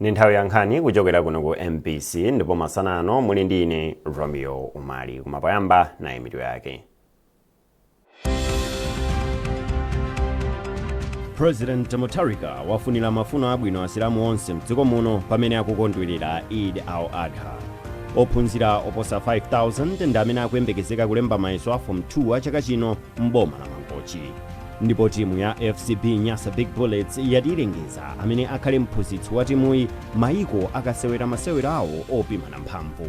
Ndi nthawi ya nkhani kuchokera kuno ku MBC, ndipo masana ano muli ndi ine Romeo Umali. Koma poyamba, nayi mitu yake. President Mutharika wafunira mafuno abwino Asilamu onse mdziko muno pamene akukondwerera Eid al-Adha. Ophunzira oposa 5000 ndi amene akuyembekezeka kulemba mayeso a Form 2 a chaka chino m'boma la Mangochi. Ndipo timu ya FCB Nyasa Big Bullets yati ilengeza amene akhale mphunzitsi wa timuyi mayiko akasewera masewero awo opimana mphamvu.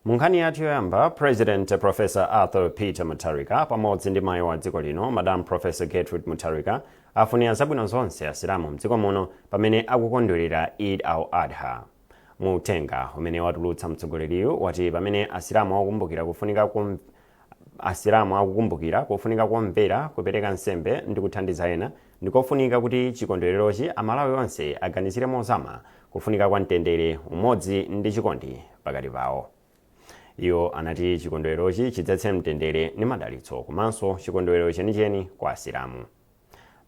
Mu nkhani yathu yoyamba, President Professor Arthur Peter Mutharika pamodzi ndi mayi wa dziko lino, Madam Professor Gertrude Mutharika, afunira zabwino zonse Asilamu mdziko muno pamene akukondwerera Eid al-Adha. Mu uthenga umene watulutsa, mtsogoleriyu wati pamene Asilamu akukumbukira kufunika komvera, kupereka nsembe ndi kuthandiza ena, ndikofunika kuti chikondwererochi Amalawi onse aganizire mozama kufunika kwa mtendere, umodzi ndi chikondi pakati pawo. Iwo anati chikondwererochi chidzetse mtendere ndi madalitso komanso chikondwerero chenicheni kwa Asilamu.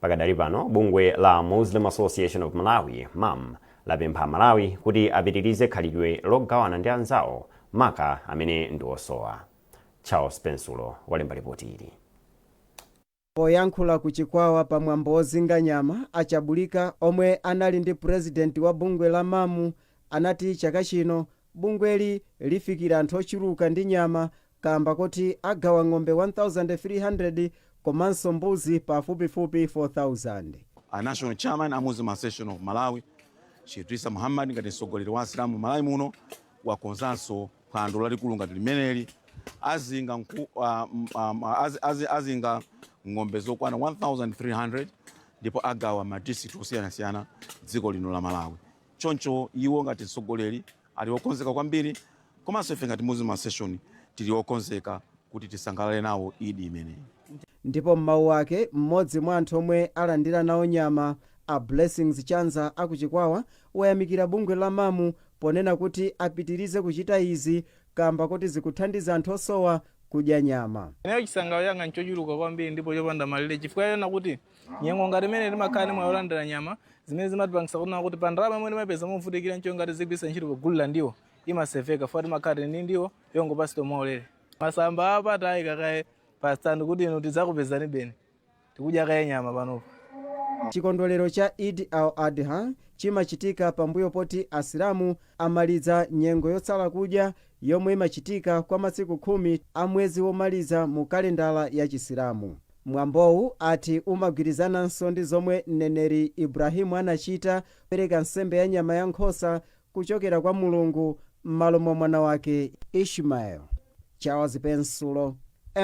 Pakadali pano, bungwe la Muslim Association of Malawi, MAM, lapempha Amalawi kuti apitirize khalidwe logawana ndi anzawo, maka amene ndi osowa. Charles Pensulo walemba ripoti ili. Poyankhula ku Chikwawa pa mwambo wozinga nyama, a Chabulika, omwe anali ndi purezidenti wa bungwe la MAM, anati chaka chino bungweli lifikira anthu ochuluka ndi nyama kaamba koti agawa ng'ombe 1,300 komanso mbuzi pafupifupi 4,000. A National Chairman a Muslim Association of Malawi, Sheikh Idrisa Muhammad, ngati mtsogoleri wa Asilamu Malawi muno, wakonzanso phwando lalikulu ngati limeneli. Azinga ng'ombe zokwana 1300 ndipo agawa ma district osiyanasiyana dziko lino la Malawi. Choncho iwo ngati mtsogoleri ali okonzeka kwambiri, komanso ife ngati Muslim Association tili okonzeka kuti tisangalale nawo Idi imeneyi. Ndipo m'mawu ake, mmodzi mwa anthu omwe alandira nawo nyama, a Blessings Chanza aku Chikwawa, wayamikira bungwe la MAM ponena kuti apitirize kuchita izi kamba koti zikuthandiza anthu osowa kudya nyama. Ineyo chisangalalo changa nchochuluka kwambiri ndipo chopanda malire, chifukwa chona kuti nyengo ngati imene timakhala ndi mwayi wolandira nyama zimene zimatipangisa kunena kuti pa ndalama imene timapeza movutikira ncho ngati zigwiritsa ntchito kugulira ndiwo imaseveka, fuwa timakhala tili ndi ndiwo yongopatsidwa mwaulere. Masamba apa tayika kaye pa stand kuti inu tidzakupezani beni tikudya kaye nyama panopo. Chikondwerero cha Eid al-Adha chimachitika pambuyo poti Asilamu amaliza nyengo yotsala kudya yomwe imachitika kwa masiku 10 a mwezi womaliza mu kalendala ya Chisilamu. Mwambowu ati umagwirizananso ndi zomwe mneneri Ibrahimu anachita kupereka nsembe ya nyama ya nkhosa kuchokera kwa Mulungu m'malo mwa mwana wake Ishmael. Charles Pensulo,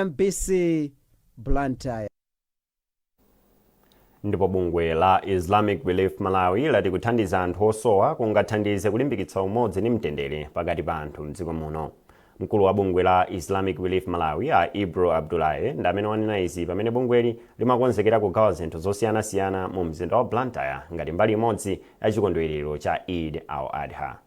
MBC, Blantyre. Ndipo bungwe la Islamic Relief Malawi lati kuthandiza anthu osowa kungathandize kulimbikitsa umodzi ndi mtendere pakati pa anthu mdziko muno. Mkulu wa bungwe la Islamic Relief Malawi, a Ibro Abdullahi, ndi amene wanena izi pamene bungweli limakonzekera kugawa zinthu zosiyanasiyana mu mzinda wa Blantyre ngati mbali imodzi ya chikondwerero cha Eid al-Adha.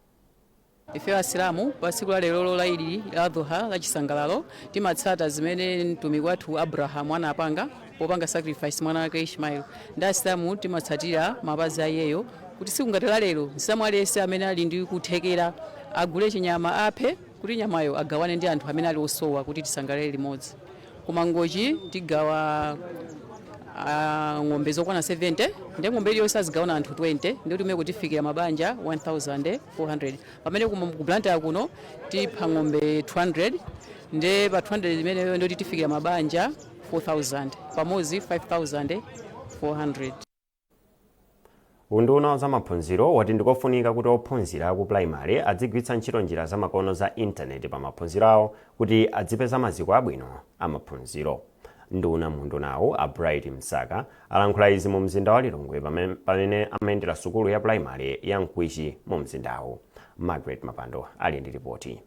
Ife Asilamu, pa tsiku la lerolo la Idi Adhuha la chisangalalo, timatsata zimene mtumiki wathu Abrahamu anapanga popanga sacrifice mwana wake Ishmael. Ndi Asilamu timatsatira mapazi a iyeyo kuti tsiku ngati la lero Msilamu aliyense amene ali ndi kuthekera agule chinyama, aphe kuti nyamayo agawane ndi anthu amene ali osowa kuti tisangalale limodzi. Ku Mangochi tigawa ng'ombe zokwana 70, ndi ng'ombe iliyonse azigawana anthu 20, ndi kuti kutifikira mabanja 1400, pamene ku Blantyre kuno tipha ng'ombe 200, ndi pa 200 imeneyo ndoti tifikira mabanja 4000, pamodzi 5400. Unduna wa zamaphunziro wati ndikofunika kuti ophunzira aku pulaimale adzigwiritsa ntchito njira zamakono za intaneti pa maphunziro awo kuti adzipeza maziko abwino a maphunziro. Nduna mu undunawu, a Bright Msaka, alankhula izi mu mzinda wa Lilongwe pamene amayendera sukulu ya pulaimale ya Mkwichi mu mzindawu. Margaret Mapando ali ndi ripoti.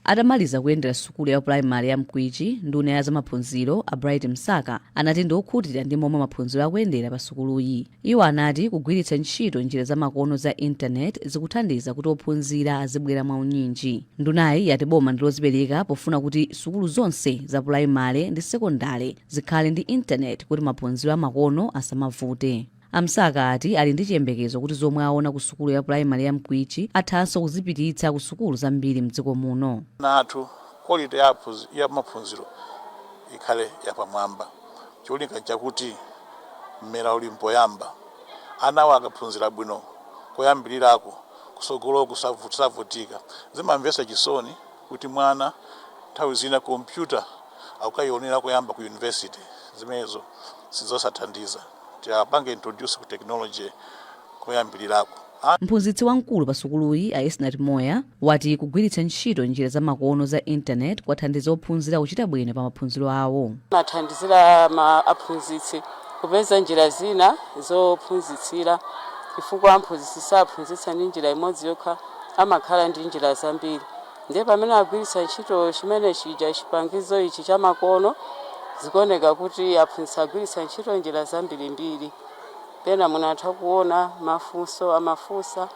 Atamaliza kuyendera sukulu ya pulaimali ya Mkwichi, nduna ya zamaphunziro a Bright Msaka anati ndi okhutira ndi momwe maphunziro akuyendera pa sukuluyi. Iwo anati kugwiritsa ntchito njira zamakono za intaneti zikuthandiza kuti ophunzira azibwera mwaunyinji. Ndunayi yati boma ndi lozipereka pofuna kuti sukulu zonse za pulaimali ndi sekondale zikhale ndi intaneti kuti maphunziro amakono asamavute. A Msaka ati ali ndi chiyembekezo kuti zomwe aona ku sukulu ya pulaimali ya Mkwichi athanso kuzipititsa ku sukulu zambiri mdziko muno. Ana athu, quality ya maphunziro ikhale yapamwamba. Cholinga chakuti mmera uli mpoyamba, anawo akaphunzira bwino koyambirirako, kusogoloko savutika. Zimamvetsa chisoni kuti mwana nthawi zina kompyuta akukayionera koyamba ku university. Zimenezo sizosathandiza. Tiapange introduce ku technology koyambirirako. Mphunzitsi wamkulu pa sukuluyi, a Esnat Moya, wati kugwiritsa ntchito njira zamakono za intaneti kwathandiza ophunzira kuchita bwino pa maphunziro awo. Mathandizira ma aphunzitsi kupeza njira zina zophunzitsira, chifukwa aphunzitsi saphunzitsa ndi njira imodzi yokha, amakhala ndi njira zambiri. Ndiye pamene agwiritsa ntchito chimene chija, chipangizo ichi chamakono, zikuoneka kuti aphunzitsi agwiritsa ntchito njira zambirimbiri. Pena munatha kuona mafunso amafunsa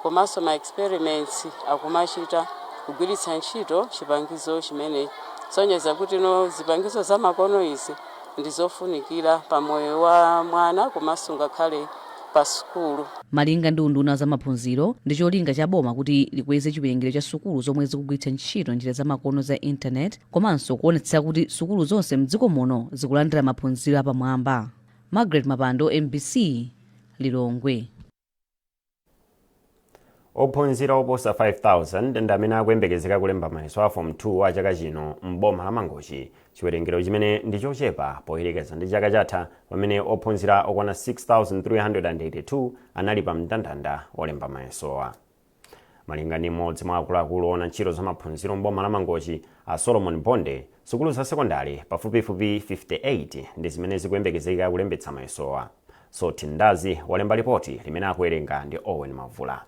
komanso ma experiments akumachita kugwiritsa ntchito chipangizo chimene sonyeza kuti no, zipangizo zamakono izi ndi zofunikira pa moyo wa mwana komanso ngakhale pa sukulu. Malinga ndi unduna za maphunziro, ndi cholinga cha boma kuti likweze chiwerengero cha sukulu zomwe zikugwiritsa ntchito njira zamakono za intaneti komanso kuonetsetsa kuti sukulu zonse mdziko muno zikulandira maphunziro apamwamba. Margaret Mapando, MBC, Lilongwe. Ophunzira oposa 5000 ndi amene akuyembekezeka kulemba mayeso a Form 2 a chaka chino m'boma la Mangochi, chiwerengero chimene ndi chochepa poyerekeza ndi chaka chatha pamene ophunzira okwana 6382 anali pa mndandanda olemba mayesowa. Malinga ndi mmodzi mwa akuluakulu ona ntchito za maphunziro m'boma la Mangochi, a Solomon Bonde, sukulu za sekondari pafupifupi 58 ndi zimene zikuyembekezeka kulembetsa mayesowa. Soti Ndazi walemba ripoti limene akuwerenga ndi Owen Mavula.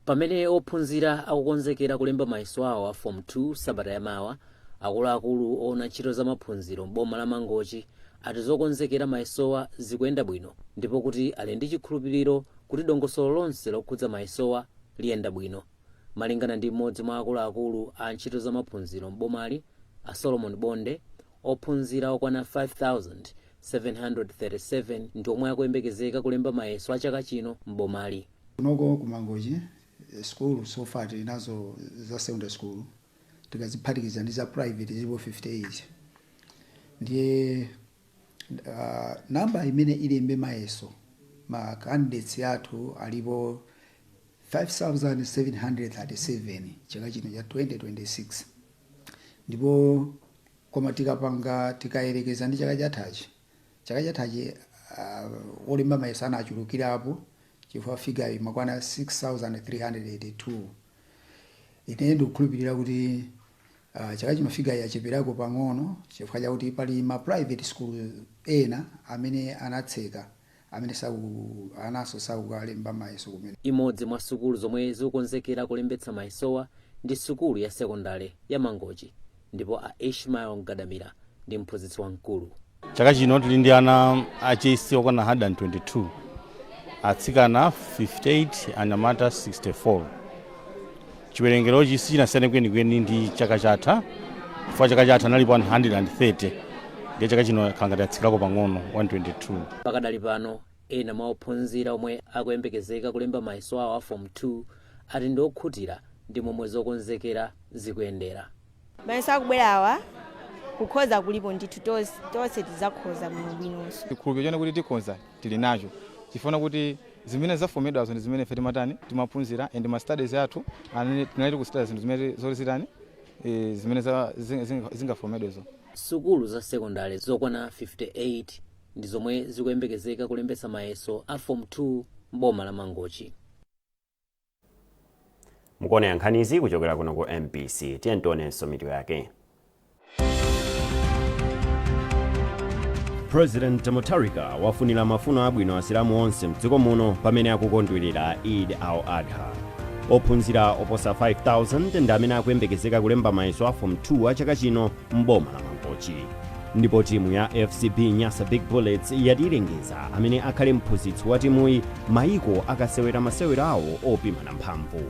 Pamene ophunzira akukonzekera kulemba mayeso awo a Form 2 sabata yamawa, akuluakulu oona ntchito za maphunziro m'boma la Mangochi ati zokonzekera mayesowa zikuyenda bwino ndipo kuti ali ndi chikhulupiriro kuti dongosolo lonse lokhudza mayesowa liyenda bwino. Malingana ndi mmodzi mwa akuluakulu a ntchito za maphunziro m'bomali, a Solomon Bonde, ophunzira okwana 5737 ndi omwe akuyembekezeka kulemba mayeso a chaka chino m'bomali. Kunoko kuMangochi, school so far tili nazo za secondary school, tikaziphatikiza ndi za private, zilipo 58. Ndiye namba imene ilembe mayeso, ma candidates athu alipo 5737 chaka chino cha 2026. Ndipo koma tikapanga, tikayerekeza ndi chaka chathachi, chaka chathachi olemba mayeso anachulukirapo chifukwa figure imakwana 6382. Ine ndikukhulupirira kuti chaka chino figure yacheperako pang'ono chifukwa chakuti pali ma private school ena amene anatseka, amene saku ananso sakukalemba mayeso kumene. Imodzi mwa sukulu zomwe zikukonzekera kulembetsa mayesowa ndi sukulu ya sekondale ya Mangochi, ndipo a Ishmael Mgadamira ndi mphunzitsi wamkulu. Chaka chino tili ndi ana a JC okwana 122, atsikana 58, anyamata 64. Chiwerengerochi sichinasiyane kwenikweni ndi chaka chatha, chifukwa chaka chatha analipo 130, ndiye chaka chino khala ngati atsikirako pang'ono, 122. Pakadali pano, ena mwa ophunzira omwe akuyembekezeka kulemba mayeso awo a Form 2 ati ndi okhutira ndi momwe zokonzekera zikuyendera. Mayeso akubwerawa, kukhoza kulipo ndithu, tonse tidzakhoza bwinobwinonso. Chikhulupiriro chone kuti tikhoza tili nacho, chifuna kuti zimene zafomedwazo ndi zimene ife timatani, timaphunzira, and ma studies athu tinali kustudy zinthu zimene zozitani, zimene zingafomedwezo. Sukulu za sekondale zokwana 58 ndi zomwe zikuyembekezeka kulembetsa mayeso a Form 2 m'boma la Mangochi. Mukuonera nkhanizi kuchokera kuno ku MBC. Tiye tionenso mitu yake. President Mutharika wafunira mafuno abwino Asilamu onse mdziko muno pamene akukondwerera Eid al-Adha. Ophunzira oposa 5000 ndi amene akuyembekezeka kulemba mayeso a Form 2 a chaka chino m'boma la Mangochi. Ndipo timu ya FCB Nyasa Big Bullets yatilengeza amene akhale mphunzitsi wa timuyi mayiko akasewera masewero awo opimana mphamvu.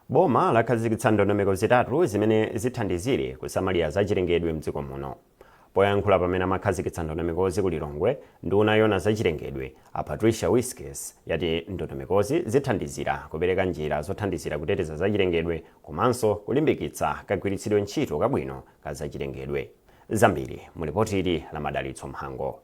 Boma lakhazikitsa ndondomeko zitatu zimene zithandizire kusamalira zachilengedwe mdziko muno. Poyankhula pamene amakhazikitsa ndondomekozi ku Lilongwe, nduna yoona zachilengedwe a Patricia Wiskes yati ndondomekozi zithandizira kupereka njira zothandizira kuteteza zachilengedwe komanso kulimbikitsa kagwiritsidwe ntchito kabwino ka zachilengedwe. Zambiri mu lipoti ili la Madalitso Mhango.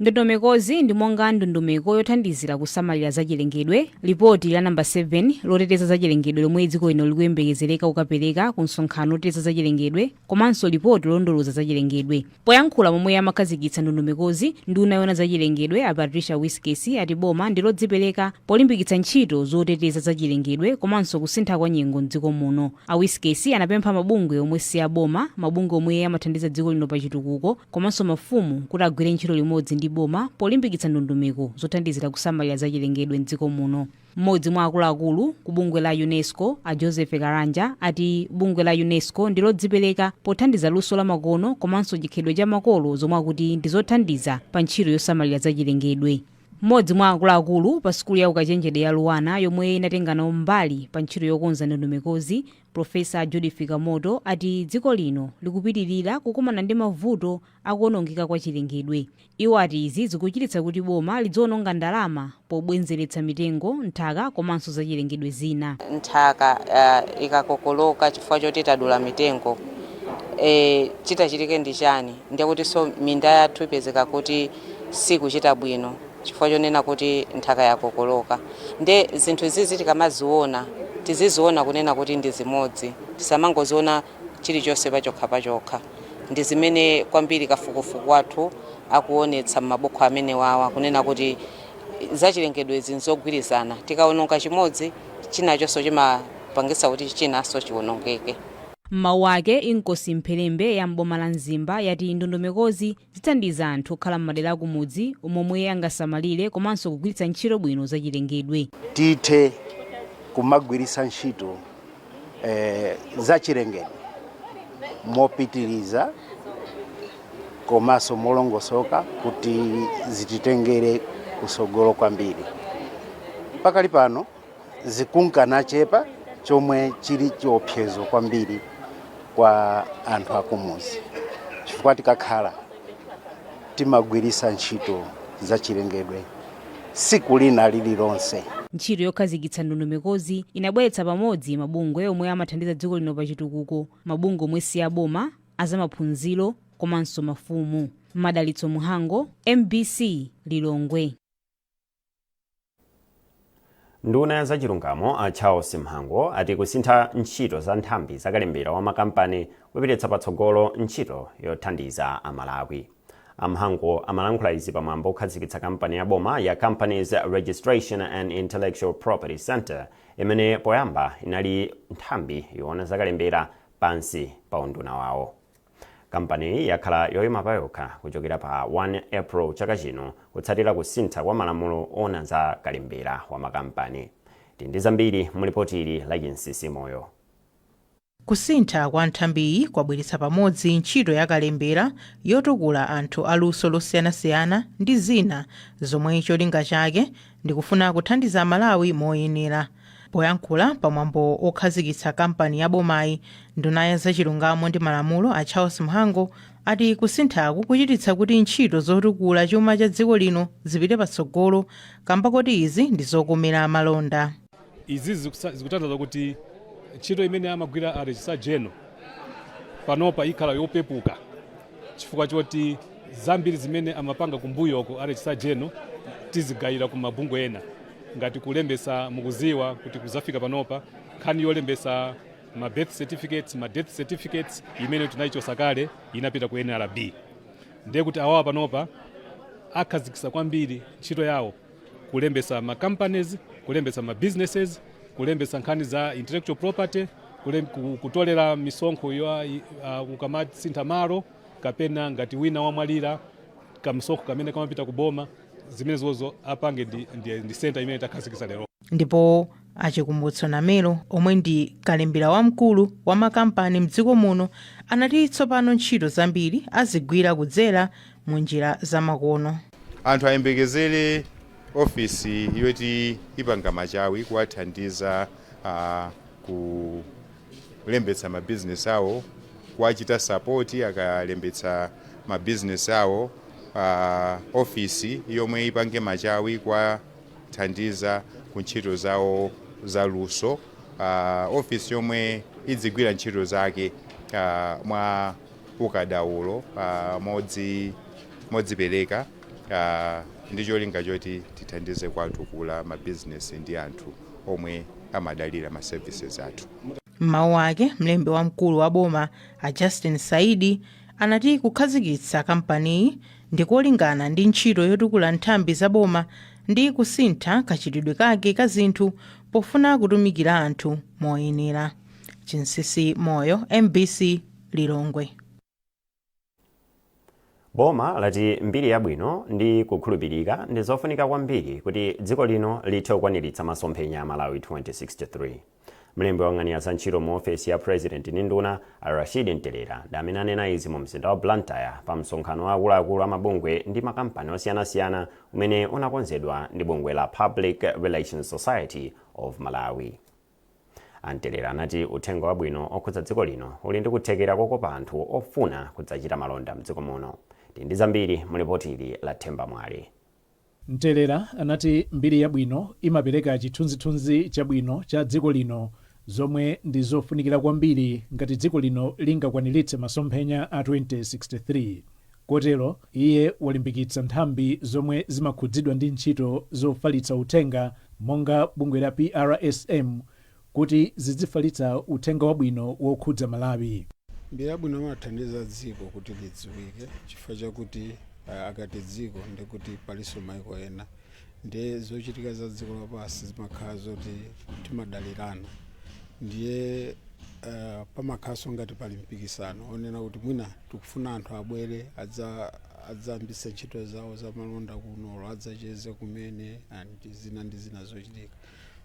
Ndondomekozi ndi monga ndondomeko yothandizira kusamalira zachilengedwe, lipoti la namba 7 loteteza zachilengedwe lomwe dziko lino likuyembekezereka kukapereka ku msonkhano oteteza zachilengedwe, komanso lipoti lolondoloza zachilengedwe. Poyankhula momwe amakhazikitsa ndondomekozi, nduna yoona zachilengedwe a Patricia Wiskes ati boma ndi lodzipereka polimbikitsa ntchito zoteteza zachilengedwe komanso kusintha kwa nyengo mdziko muno. A Wiskes anapempha mabungwe omwe si aboma, mabungwe omwe amathandiza dziko lino pa chitukuko, komanso mafumu kuti agwire ntchito limodzi ndi boma polimbikitsa ndondomeko zothandizira kusamalira zachilengedwe mdziko muno. Mmodzi mwa akuluakulu ku bungwe la UNESCO a Joseph Karanja ati bungwe la UNESCO ndi lodzipereka pothandiza luso la makono komanso chikhalidwe cha makolo zomwe akuti ndi zothandiza pa ntchito yosamalira zachilengedwe. Mmodzi mwa akuluakulu pa sukulu ya ukachenjede ya LUANAR yomwe inatenga nawo mbali pa ntchito yokonza ndondomekozi, Profesa Judith Kamoto, ati dziko lino likupitirira kukumana ndi mavuto akuonongeka kwa chilengedwe. Iwo ati izi zikuchititsa kuti boma lidziononga ndalama pobwenzeretsa mitengo, nthaka komanso zachilengedwe zina. Nthaka ikakokoloka chifukwa choti tadula mitengo, chitachitike ndi chani? Ndiye kuti so minda yathu ipezeka kuti sikuchita bwino chifukwa chonena kuti nthaka yakokoloka. Nde zinthu izizi tikamaziona, tiziziona kunena kuti ndi zimodzi, tisamangoziona chilichonse pachokha pachokha. Ndi zimene kwambiri kafukufuku wathu akuonetsa m'mabuku amenewawa, kunena kuti zachilengedwezi nzogwirizana. Tikaononga chimodzi, chinachonso chimapangitsa kuti chinanso chiwonongeke. M'mawu ake, Inkosi Mphelembe ya m'boma la Mzimba yati ndondomekozi zithandiza anthu okhala m'madera akumudzi momwe angasamalire komanso kugwiritsa ntchito bwino zachilengedwe. Tithe kumagwiritsa ntchito zachilengedwe mopitiriza komanso molongosoka kuti zititengere kusogolo kwambiri. Pakali pano zikunka nachepa, chomwe chili chiopsezo kwambiri kwa anthu akumuzi, chifukwa tikakhala timagwiritsa ntchito zachilengedwe tsiku lina lililonse. Ntchito yokhazikitsa ndondomekozi inabweretsa pamodzi mabungwe omwe amathandiza dziko lino pa chitukuko, mabungwe omwe si aboma, azamaphunziro komanso mafumu. Madalitso Mhango, MBC, Lilongwe. Nduna ya zachilungamo a Charles Mhango ati kusintha ntchito za nthambi zakalembera wa makampani kupititsa patsogolo ntchito yothandiza Amalawi. A Mhango amalankhula izi pamwambo okhazikitsa kampani ya boma ya Companies Registration and Intellectual Property Center, imene poyamba inali nthambi yoona zakalembera pansi pa unduna wawo. Kampaniyi yakhala yoyima payokha kuchokera pa 1 April chaka chino kutsatira kusintha kwa malamulo oona za kalembera wa makampani. Tili ndi zambiri mu lipoti ili la Chinsisi Moyo. Kusintha kwa nthambiyi kwabweretsa pamodzi ntchito ya kalembera yotukula anthu aluso losiyanasiyana ndi zina zomwe cholinga chake ndikufuna kuthandiza Amalawi moyenera. Poyankhula pamwambo okhazikitsa kampani ya bomayi, nduna ya zachilungamo ndi malamulo a Charles Mhango ati kusinthaku kuchititsa kuti ntchito zotukula chuma cha dziko lino zipite patsogolo kamba koti izi ndi zokomera amalonda. Izi zikutanthauza kuti ntchito imene amagwira a Registrar General panopa ikhala yopepuka, chifukwa choti zambiri zimene amapanga kumbuyoko a Registrar General tizigayira ku mabungwe ena, ngati kulembesa. Mukuziwa kuti kuzafika panopa nkhani yolembesa ma birth certificates, ma death certificates, imene tinayichosa kale, inapita ku NRB. Ndiye kuti awawa panopa akhazikisa kwambiri ntchito yawo kulembesa ma companies, kulembesa ma businesses, kulembesa nkhani za intellectual property, Kutolera misonkho yo ukamasintha malo kapena ngati wina wamwalira, kamsonkho kamene kamapita kuboma, zimene zozo apange ndi center imene takhazikitsa lero. Ndipo Achikumbutso Namelo, omwe ndi kalembera wamkulu wa makampani mdziko muno, anati tsopano ntchito zambiri azigwira kudzera mu njira zamakono. Anthu ayembekezere ofisi yoti ipanga machawi kuwathandiza kulembetsa mabizinesi awo, kuwachita support akalembetsa mabizinesi awo, ofisi yomwe ipange machawi kuwathandiza ku ntchito zawo za luso, ofisi yomwe idzigwira ntchito zake mwa ukadaulo, modzipereka, ndi cholinga choti tithandize kwatukula mabizinesi ndi anthu omwe amadalira ma services athu. M'mawu ake, mlembi wamkulu wa boma a Justin Saidi anati kukhazikitsa kampaniyi ndikolingana ndi ntchito yotukula nthambi za boma ndi kusintha kachitidwe kake ka zinthu pofuna kutumikira anthu moyenera. Chinsisi Moyo, MBC, Lilongwe. Boma lati mbiri yabwino ndi kukhulupirika ndi zofunika kwambiri kuti dziko lino lithe kukwaniritsa masomphenya a Malawi 2063. Mlembi woyang'anira za ntchito mu ofesi ya President ndi nduna, a Rashid Mtelera, ndi amene anena izi mu mzinda wa Blantyre pa msonkhano wa akuluakulu amabungwe ndi makampani osiyanasiyana umene unakonzedwa ndi bungwe la Public Relations Society of Malawi. Amtelera anati uthenga wabwino okhudza dziko lino uli ndi kuthekera kokopa anthu ofuna kudzachita malonda mdziko muno. Tili ndi zambiri mu lipoti ili la Themba Mwale. Mtelera anati mbiri yabwino imapereka chithunzithunzi chabwino cha dziko lino, zomwe ndi zofunikira kwambiri ngati dziko lino lingakwaniritse masomphenya a 2063. Kotero iye walimbikitsa nthambi zomwe zimakhudzidwa ndi ntchito zofalitsa uthenga monga bungwe la PRSM kuti zidzifalitsa uthenga wabwino wokhudza Malawi. Mbiri yabwino imathandiza dziko kuti lidziwike, chifukwa chakuti akati dziko ndikuti palinso maiko ena, ndiye zochitika za dziko lapansi zimakhala zoti timadalirana. Ndiye pamakhalanso ngati pali mpikisano onena kuti mwina tikufuna anthu abwere adzayambitse ntchito zawo za malonda kuno, adzacheze kumene and zina ndi zina zochitika.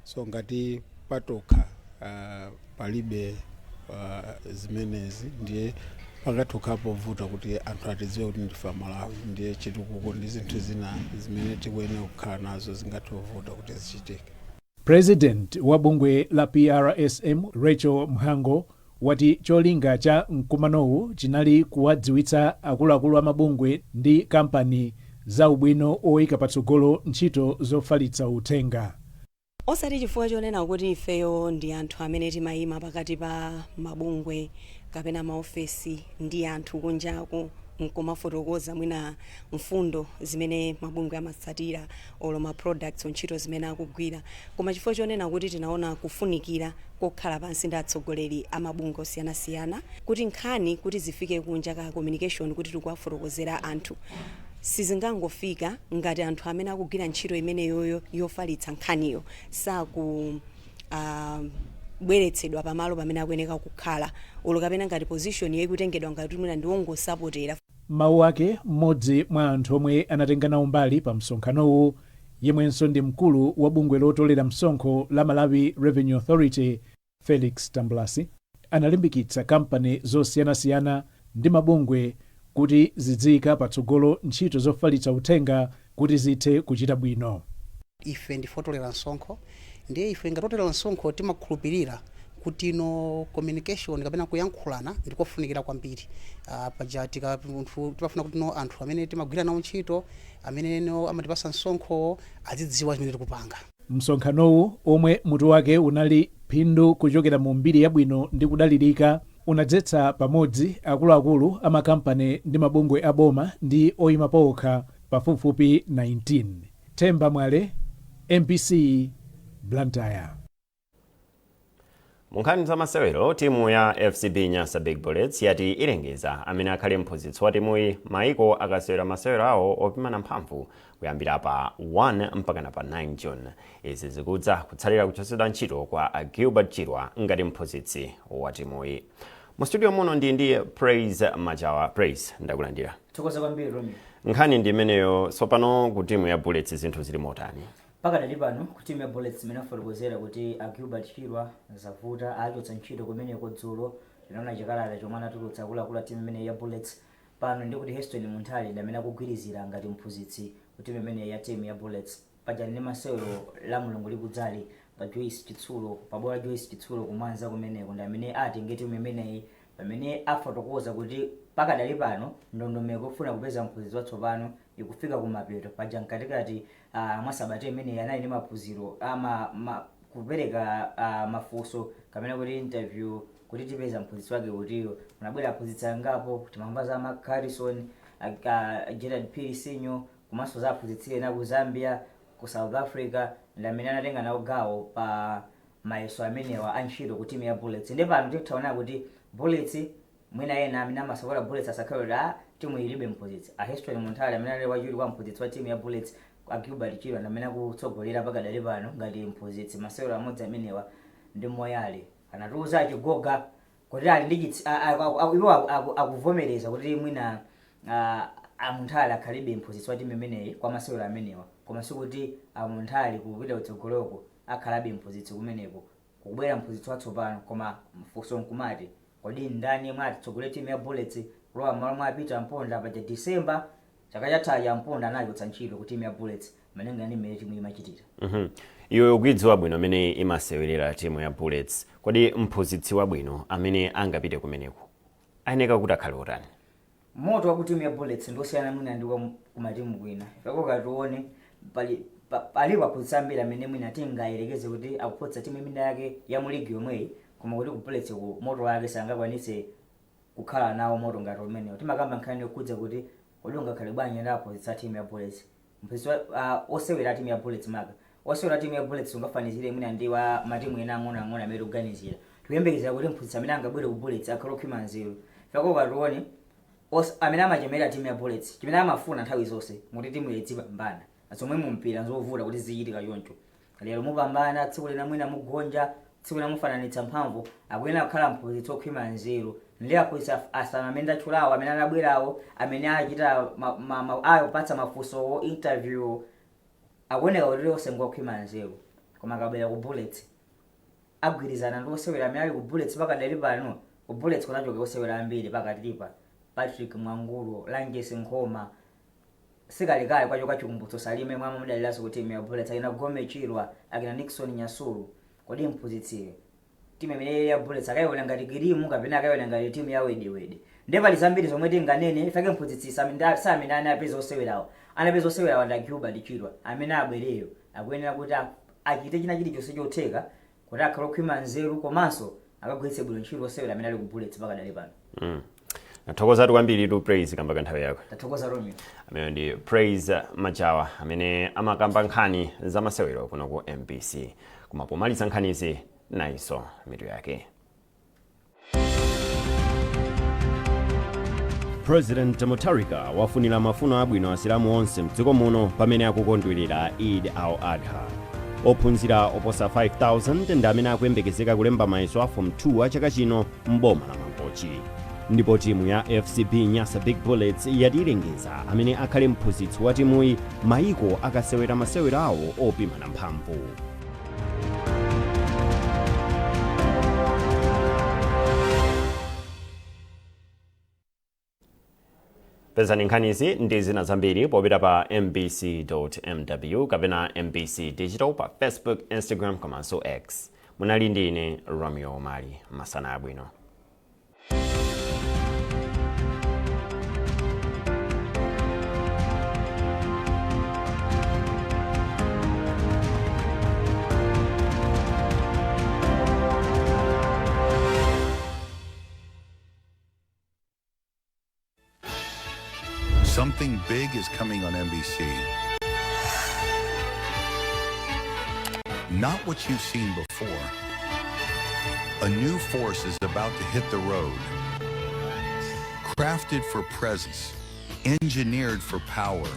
So ngati patokha palibe zimenezi, ndiye pakatokha povuta kuti anthu atidziwe kuti ndife Amalawi, ndiye chitukuko ndi zinthu zina zimene tikuyenera kukhala nazo zingathe kuvuta kuti zichitike. President wa bungwe la PRSM, Rachel Mhango, wati cholinga cha mkumanowu chinali kuwadziwitsa akuluakulu amabungwe ndi kampani za ubwino oyika patsogolo ntchito zofalitsa uthenga. Osati chifukwa chonena kuti ifeyo ndi anthu amene timayima pakati pa mabungwe kapena maofesi ndi anthu kunjaku nkumafotokoza mwina mfundo zimene mabungwe amatsatira olo ma products, ntchito zimene akugwira, koma chifukwa chonena kuti tinaona kufunikira kokhala pansi ndi atsogoleri a mabungwe osiyanasiyana kuti nkhani kuti zifike kunja ka communication, kuti tikuwafotokozera anthu, sizingangofika ngati anthu amene akugwira ntchito imeneyoyo yofalitsa nkhaniyo saku bweretsedwa pamalo pamene akuyeneka kukhala, olo kapena ngati position yo ikutengedwa ngati mwina ndi wongosapotera. Mawu ake, mmodzi mwa anthu omwe anatenga nawo mbali pa msonkhanowu, yemwenso ndi mkulu wa bungwe lotolera msonkho la Malawi Revenue Authority, Felix Tambulasi, analimbikitsa kampani zosiyanasiyana ndi mabungwe kuti zidziyika patsogolo ntchito zofalitsa uthenga kuti zithe kuchita bwino. Ife ndife otolera msonkho, ndiye ife ngati otolera msonkho timakhulupirira kuti no communication kapena kuyankhulana ndikofunikira kwambiri. Paja tika munthu timafuna kuti no anthu amene timagwira nawo ntchito, amene no amatipasa msonkho, azidziwa zimene tikupanga. Msonkhanowu, omwe mutu wake unali "Phindu kuchokera mu mbiri yabwino ndi kudalirika", unadzetsa pamodzi akuluakulu amakampani ndi mabungwe aboma ndi oyima pokha pafupifupi 19. Themba Mwale, MBC, Blantyre. Mu nkhani za masewero, timu ya FCB Nyasa Big Bullets yati ilengeza amene akhale mphunzitsi wa timuyi maiko akasewera masewero awo opimana mphamvu. Kuyambira pa 1 mpakana pa 9 June. Izi zikudza kutsatira kuchotsedwa ntchito kwa a Gilbert Chirwa ngati mphunzitsi wa timuyi. Mu studio muno ndi Praise Majawa. Praise, ndakulandira. Thokoza kwambiri, Romeo. Nkhani ndi imeneyo. Tsopano ku timu ya Bullets zinthu zili motani? Pakadali pano ku timu ya Bullets, imene afotokozera kuti a Gilbert Chirwa zavuta, achotsa ntchito kumeneko. Dzulo tinaona chikalata chomwe anatulutsa akuluakulu a timu imeneyi ya Bullets. Pano ndikuti Heston Munthali ndi amene akugwirizira ngati mphunzitsi ku timu imeneyi ya timu ya Bullets. Paja ndi masewero la Mulungu likudzali pa Joyce Chitsulo, pa bwalo la Joyce Chitsulo kumwanza kumeneko, ndi amene atenge timu imeneyi, pamene afotokoza kuti pakadali pano ndondomeko yofuna kupeza mphunzitsi watsopano ikufika kumapeto. Paja mkatikati mwa sabata imeneyi anali ndi maphunziro ama kupereka mafunso kapena kuti interview kuti tipeza mphunzitsi wake utiyo. Kunabwera aphunzitsi angapo. Timamva za Mark Harrison, Gerard Phiri Sinyo, komanso za aphunzitsi ena ku Zambia, ku South Africa, ndi amene anatenga nawo gawo pa mayeso amenewa a ntchito ku timu ya Bullets. Ndi pano tikutaona kuti Bullets, mwina ena amene amasapota Bullets asakhale kuti timu ilibe mphunzitsi. A Heston Munthali amene ali wachiwiri kwa mphunzitsi wa timu ya Bullets, a Gilbert Chirwa ndi amene akutsogolera pakadali pano ngati mphunzitsi. Masewero amodzi amenewa ndi Moyale, anatiuza achigoga kuti ali ndi iwo akuvomereza kuti mwina amunthali akhalibe mphunzitsi wa timu imeneyi kwa masewero amenewa, koma sikuti amunthali kupita kutsogoloko akhalabe mphunzitsi kumeneko, kukubwera mphunzitsi watsopano. Koma mfunso nkumati, kodi ndani yemwe atitsogolere timu ya Bullets kulowa m'malo mwa Peter Mponda? Paja December chaka chatha cha Mponda anachotsa ntchito ku timu ya Bullets malingana ndi mmene timu imachitira. Iwe ukuidziwa bwino amene imasewerera timu ya Bullets. Kodi mphunzitsi wabwino amene angapite kumeneko ayeneka kuti akhale otani? Moto wa ku timu ya Bullets ndosiyana mwina ndi wa kumatimu kwina. Ifako katione pali alipo aphunzitsi ambiri amene mwina tingayerekeze kuti akuphunzitsa timu imene yake ya mu ligi yomweyi, koma kuti ku Bullets ku moto wake sangakwanitse kukhala nawo moto ngati umenewo. Timakamba nkhani yokhudza kuti kodi ungakhale bwanji ndi aphunzitsi a timu ya Bullets, mphunzitsi osewera a timu ya Bullets, maka osewera a timu ya Bullets ungafanizire mwina ndi wa matimu ena ang'onoang'ono amene tikuganizira. Tikuyembekezera kuti mphunzitsi amene angabwere ku Bullets akhale okhwima nzeru. Fako katione amene amachemera timu ya Bullets, chimene amafuna nthawi zonse muti timu idzipambana, zomwe mumpira nzovuta kuti zichitika choncho. Lero mupambana, tsiku lina mwina mugonja, tsiku lina mufananitsa mphamvu. Akuyenera kukhala mphunzitsi okhwima nzeru. Ndi aphunzitsi asanu amene ndatchulawo, amene anabwerawo, amene achita akupatsa mafunsowo, interview, akuoneka kuti onse ngokhwima nzeru. Koma akabwera ku Bullets agwirizana ndi osewera amene ali ku Bullets pakadali pano? Ku Bullets kunachoka osewera ambiri pakatipa: Patrick Mwangulo, Langes Nkhoma, sikalekale kwachoka Chikumbutso Salime mwa amamudaliranso ku timu ya Bullets, akina Gome Chirwa, akina Nixon Nyasulu. Kodi mphunzitsiyo timu imene ya Bullets akayiona ngati kirimu kapena akayiona ngati timu ya wedewede? Ndiye pali zambiri zomwe tinganene. Ifake mphunzitsi samene anapeza osewerawo, anapeza osewerawo ndi Gilbert Chirwa. Amene abwereyo akuyenera kuti achite china chilichonse chotheka kuti akhale okhwima nzeru komanso akagwiritse bwino ntchito osewera amene ali ku Bullets pakadali pano. Nathokozatu kwambiri tu, Praise, kamba ka nthawi yako. Tathokoza, Romeo. Amene ndi Praise Majawa amene amakamba nkhani za masewero kuno ku MBC. Koma pomaliza nkhanizi, nayinso mitu yake. President Mutharika wafunira mafuno abwino Asilamu onse mdziko muno pamene akukondwerera Eid al-Adha. Ophunzira oposa 5000 ndi amene akuyembekezeka kulemba mayeso a Form 2 a chaka chino m'boma la Mangochi. Ndipo timu ya FCB Nyasa Big Bullets yati ilengeza amene akhale mphunzitsi wa timuyi mayiko akasewera masewero awo opimana mphamvu. Pezani nkhanizi ndi zina zambiri popita pa mbc.mw kapena MBC Digital pa Facebook, Instagram komanso X. Munali ndi ine Romeo Omali. Masana abwino. Something big is coming on MBC. Not what you've seen before. A new force is about to hit the road. Crafted for presence, engineered for power.